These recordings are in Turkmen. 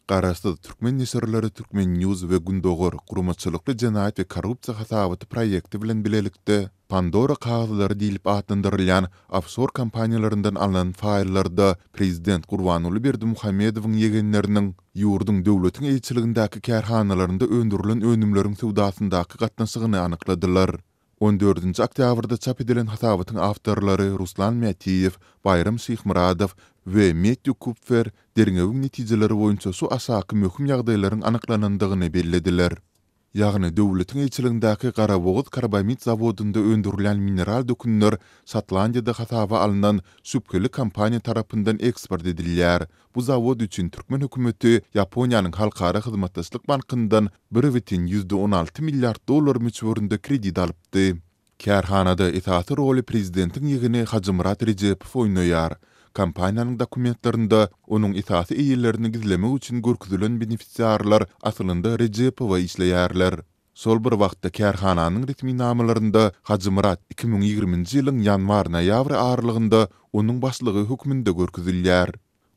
Garaşsyz türkmen neşirleri Turkmen. News we Gündogar guramaçylykly jenaýat we korrupsiýa hasabaty proýekti bilen bilelikde Pandora kagyzlary diýlip atlandyrylýan ofşor kompaniýalaryndan alnan faýllarda prezident Gurbanguly Berdimuhamedowyň ýegenleriniň ýurduň döwletiň eýeçiligindäki kärhanalarynda öndürilen önümleriň söwdasyndaky gatnaşygyny anykladylar. On dördünji oktýabrda çap edilen hasabatyň awtorlary Ruslan Mätiýew, Baýram Şyhmyradow we Mettýu Kupfer derňewiň netijeleri boýunça şu aşaky möhüm ýagdaýlaryň anyklanandygyny bellediler. Ýagny döwletiň eýeçiligindäki Garabogaz karbamid zawodynda öndürilýän mineral dökünler Şotlandiýada hasaba alnan şübheli kompaniýa tarapyndan eksport edilýär. Bu zawod üçin türkmen hökümeti Ýaponiýanyň Halkara hyzmatdaşlyk bankyndan 1,16 milliard dollar möçberinde kredit alypdy. Kärhanada esasy roly prezidentiň ýegeni Hajymyrat Rejepow oýnaýar. Kompaniýanyň dokumentlerinde onuň esasy eýelerini gizlemek üçin görkezilen benefisiarlar aslynda Rejepowa işleýärler. Şol bir wagtda kärhananyň resminamalarynda Hajymyrat 2020-nji ýylyň ýanwar-noýabr aralygynda onuň başlygy hökmünde görkezilýär.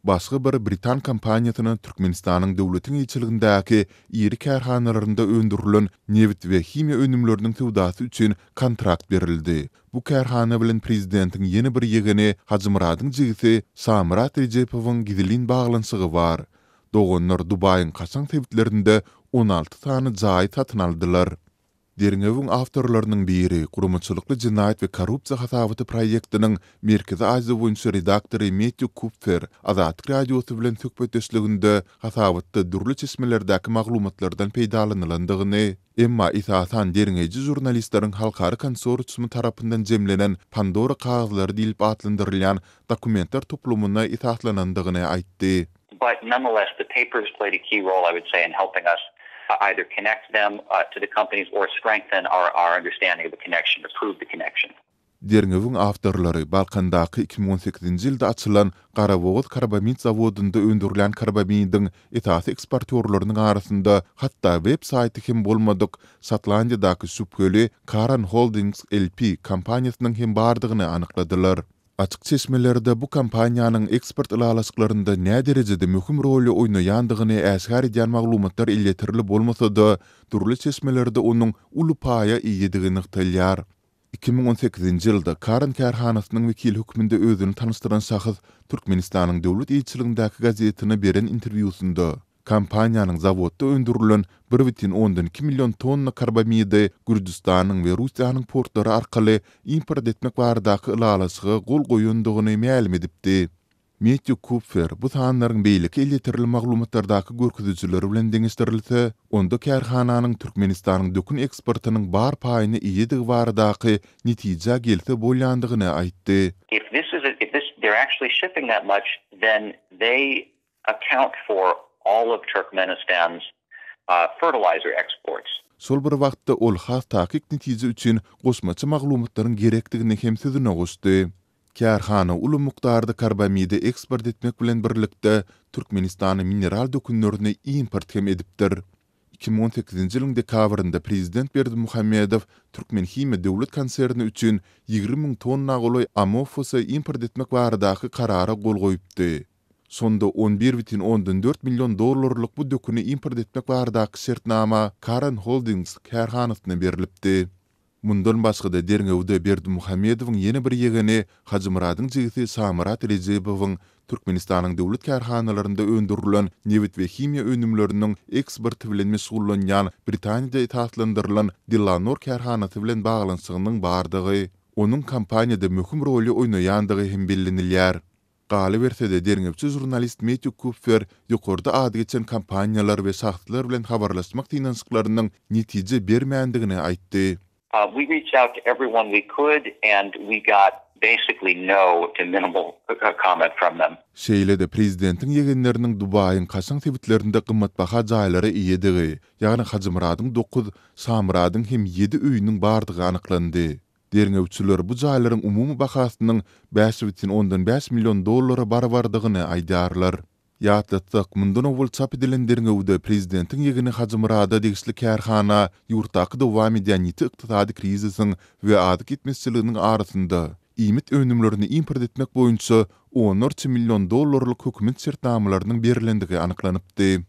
Başga bir britan kompaniýasyna Türkmenistanyň döwletiň eýeçiligindäki iri kärhanalarynda öndürilen nebit we himiýa önümleriniň söwdasy üçin kontrakt berildi. Bu kärhana bilen prezidentiň ýene bir ýegeni Hajymyradyň jigisi Şamyrat Rejepowyň gizlin baglanyşygy bar. Doganlar Dubaýyň kaşaň sebitlerinde 16 sany jaýy satyn aldylar. Derňewiň awtorlarynyň biri, Guramaçylykly jenaýat we korrupsiýa hasabaty proýektiniň Merkezi Aziýa boýunça redaktory Mettýu Kupfer Azatlyk Radiosy bilen söhbetdeşliginde hasabatda dürli çeşmelerdäki maglumatlardan peýdalanylandygyny, emma esasan derňeýji žurnalistleriň halkara konsorsiumy tarapyndan jemlenen Pandora kagyzlary diýlip atlandyrylýan dokumentler toplumyna esaslanandygyny aýtdy. But nonetheless, the papers played a key role, I would say, in helping us either connect them to the companies or strengthen our our understanding of the connection or prove the connection. Derňewiň awtorlary Balkandaky 2018-nji ýylda açylan Garabogaz karbamid zawodynda öndürilýän karbamidiň esasy eksportýorlarynyň arasynda hatda web saýty hem bolmadyk Şotlandiýadaky şübheli Karan Holdings LP kompaniýasynyň hem bardygyny anykladylar. Açyk çeşmelerde bu kompaniýanyň eksport ylalaşyklarynda näderejede möhüm roly oýnaýandygyny äşgär edýän maglumatlar elýeterli bolmasa-da, dürli çeşmelerde onuň uly paýa eýedigi nygtalýar. 2018-nji ýylda Karan kärhanasynyň wekili hökmünde özüni tanyşdyran şahs Türkmenistanyň döwlet eýeçiligindäki gazetine beren interwýusynda, Kompaniýanyň zawodda öndürilen 1,2 million tonna karbamidi Gürjüstanyň we Russiýanyň portlary arkaly import etmek baradaky ylalaşyga gol goýandygyny mälim edipdi. Mettýu Kupfer bu sanlaryň beýleki elýeterli maglumatlardaky görkezijileri bilen deňeşdirilse, onda kärhananyň Türkmenistanyň dökün eksportynyň bar paýyna eýedigi baradaky netijä gelse bolýandygyny aýtdy. If this is if this they're actually shipping that much, then they account for all of Turkmenistan's fertilizer exports. Şol bir wagtda ol has takyk netije üçin goşmaça maglumatlaryň gerekdigini hem sözüne goşdy. Kärhana uly mukdarda karbamidi eksport etmek bilen birlikde, Türkmenistana mineral dökünlerini import hem edipdir. 2018-nji ýylyň dekabrynda prezident Berdimuhamedow Türkmenhimiýa döwlet konserni üçin 20 müň tonna golaý ammofosy import etmek baradaky karara gol goýupdy. Şonda 11,4 million dollarlyk bu döküni import etmek baradaky şertnama Karan Holdings kärhanasyna berlipdi. Mundan başga-da derňewde Berdimuhamedowyň ýene bir ýegeni Hajymyradyň jigisi Şamyrat Rejebowyň Türkmenistanyň döwlet kärhanalarynda öndürilen nebit we himiýa önümleriniň eksporty bilen meşgullanýan Britaniýada esaslandyrylan Delanor kärhanasy bilen baglanyşygynyň bardygy, onuň kompaniýada möhüm roly oýnaýandygy hem bellenilýär. Galyberse-de, derňewçi žurnalist Mettýu Kupfer ýokarda ady geçen kompaniýalar we şahslar bilen habarlaşmak synanyşyklarynyň netije bermändigini aýtdy. We reached out to everyone we could and we got basically no to minimal comment from them. Şeýle-de, prezidentiň ýegenleriniň Dubaýyň kaşaň sebitlerinde gymmatbaha jaýlara eýedigi, ýagny Hajymyradyň dokuz, Şamyradyň hem ýedi öýüniň bardygy anyklandy. Derňewçiler bu jaýlaryň umumy bahasynyň 5,5 million dollara barabardygyny aýdýarlar. Ýatlatsak, mundan owal çap edilen derňewde prezidentiň ýegeni Hajymyrada degişli kärhana ýurtdaky dowam edýän ýiti ykdysady krizisiň we azyk ýetmezçiliginiň arasynda. iýmit önümlerini import etmek boýunça onlarça million dollarlyk hökümet şertnamalarynyň berlendigi anyklanypdy.